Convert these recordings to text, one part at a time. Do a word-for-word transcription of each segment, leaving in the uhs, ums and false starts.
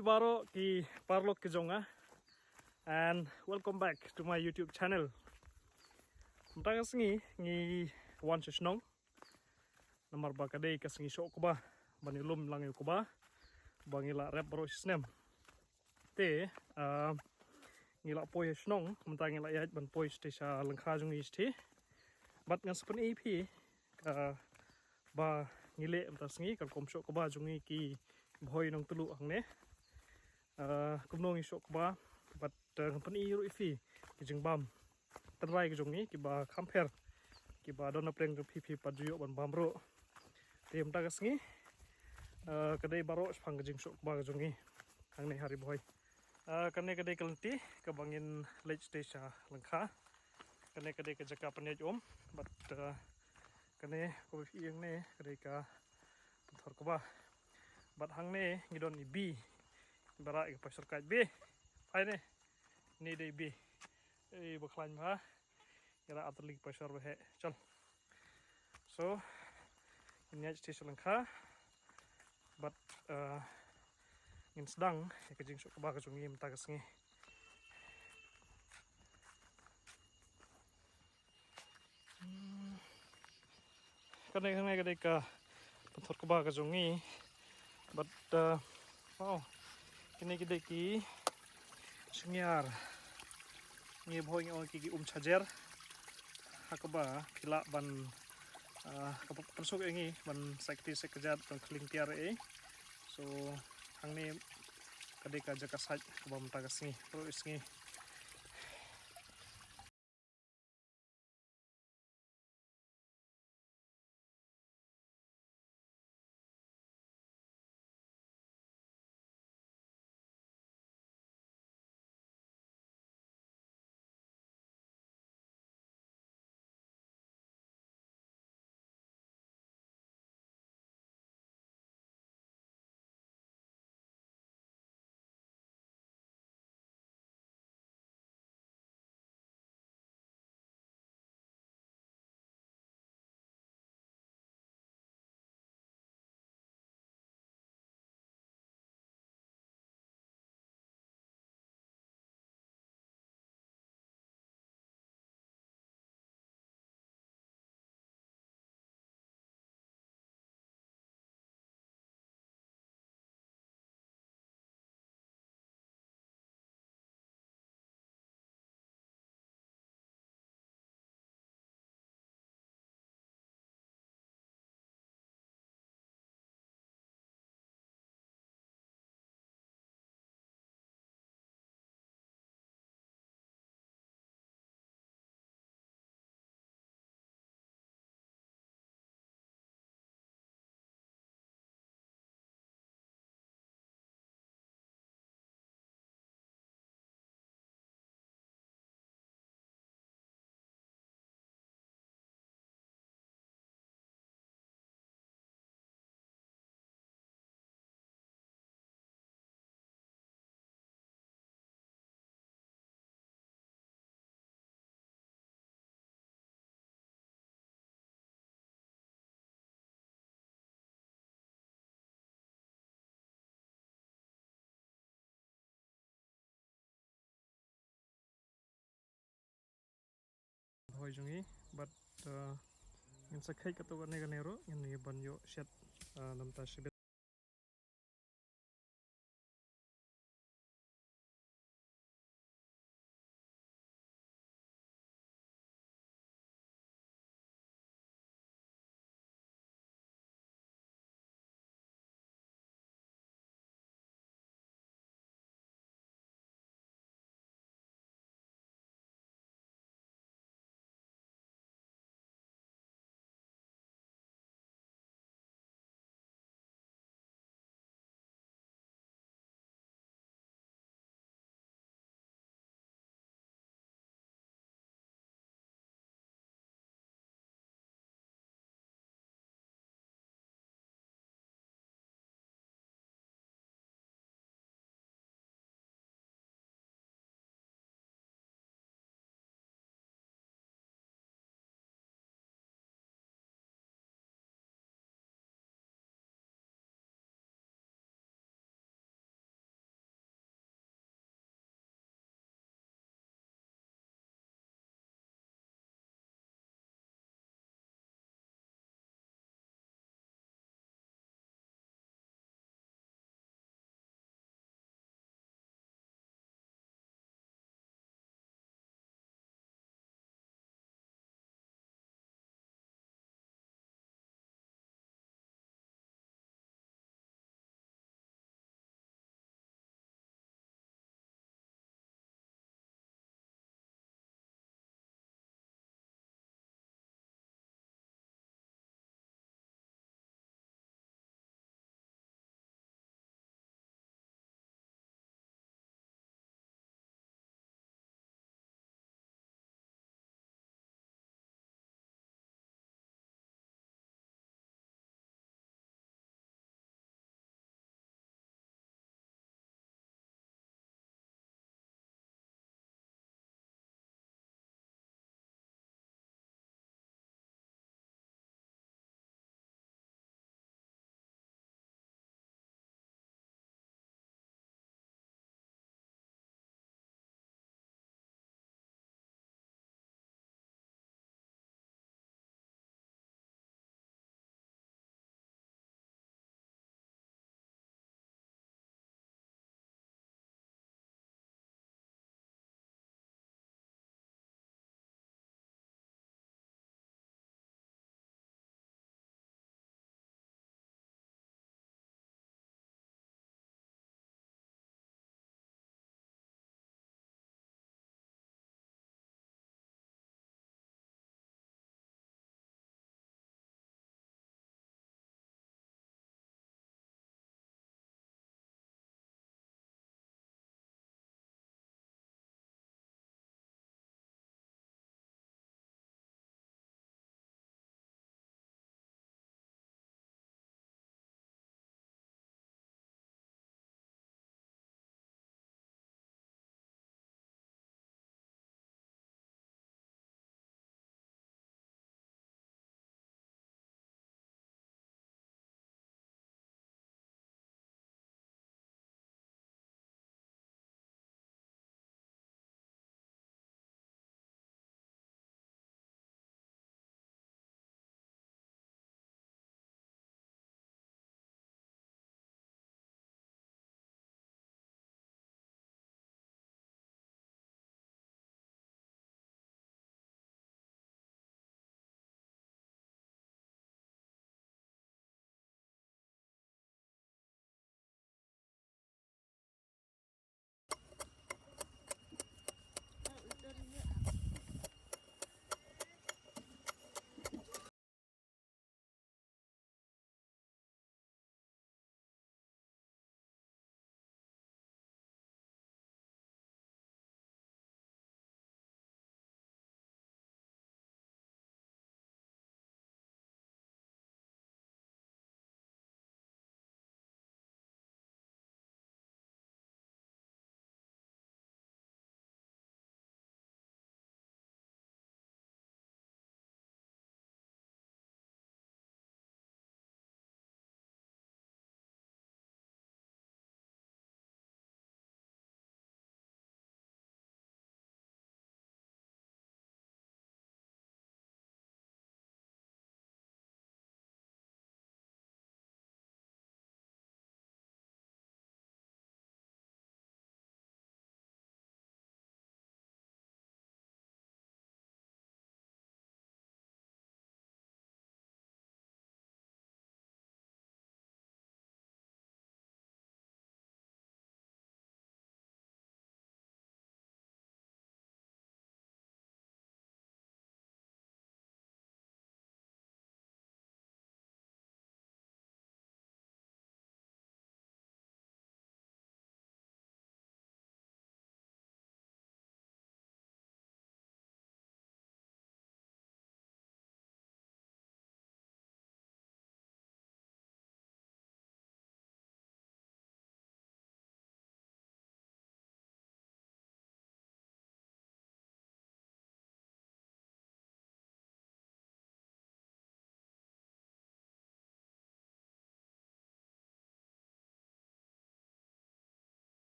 Baroh ki paralok ki jong nga, and welcome back to my YouTube channel. Mynta ka sngi ngi wan sha shnong, namar ba ka dei ka sngi shoh kba ban ïalum lang ïa u kba ba ngi la rep baroh shi snem. Te, ah, ngi la poi sha shnong, mynta ngi la ïaid ban poi shatei sha lyngkha jong ngi shatei. Bad ngan sa pyni ïa phi kaba ngi leh mynta sngi, ka rukom shoh kba jong ngi ki Bhoi Nongtluh hangne. Ah, kumno ngi shoh kba, bad, ah, ngan pyni ruh ïa phi ki jingbam tynrai ki jong ngi kiba kham pher, kiba don na pdeng jong phi, phi pat ju ïoh ban bam ruh. Te mynta ka sngi, ah, ka dei baroh shaphang ka jingshoh kba ka jong ngi hangne ha Ri Bhoi. Ah, kane ka dei ka lynti kaba ngin leit shatei sha lyngkha. Kane ka dei ka jaka pynïaid um, bad, ah, kane kaba phi ïohi hangne ka dei ka pynthor kba. Bad hangne ngi don i Bi. Ba rah ïa ka pashor kait Bi. Phai ne. Ni dei Bi. Ei, ba khlaiñ bha. Ngi rah artylli ki pashor ba heh. Chal. So, ngin ïaid shatei sha lyngkha. Bad, uh, ngin sdang ïa ka jingshoh kba ka jong ngi mynta ka sngi. Hmm. Kane, kane ka dei ka pynthor kba ka jong ngi. Bad, uh, wow. Kine ki dei ki shyngiar. Ngi Bhoi ngi ong ki, ki um chajer. Ha kaba phi lah ban, ah, ka pynsuk ïa ngi ban sait kti sait kjat, ban khling tiar ei. So hangne ka dei ka jaka sait kaba mynta ka sngi, baroh sngi. Bhoi jong ngi, bad, uh, ngin sa kheit katto katne katne ruh, ngin ïa ban ïoh shet, uh, namar shibit.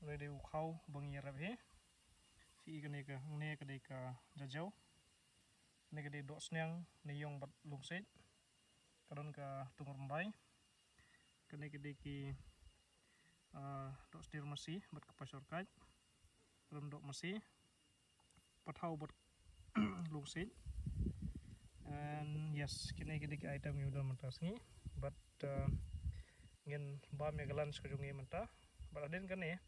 Kane dei u khaw ba ngi ïarap hi. Phi i kane ka, ne ka dei ka jajaw. Ne ka dei dohsniang, ne ïong bad lungsiej. Ka don ka tungrymbai. Kane ka dei ki, ah, dohsnier masi bad ka pashor kait. Ka don doh masi. Pathaw bad lungsiej. And yes, kine ki dei ki item ngi don mynta sngi. Bad, uh, ngin bam ïa ka lunch ka jong ngi mynta. Bad hadien kane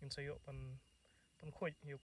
ngin sa ïoh pan, pan khuid ïa u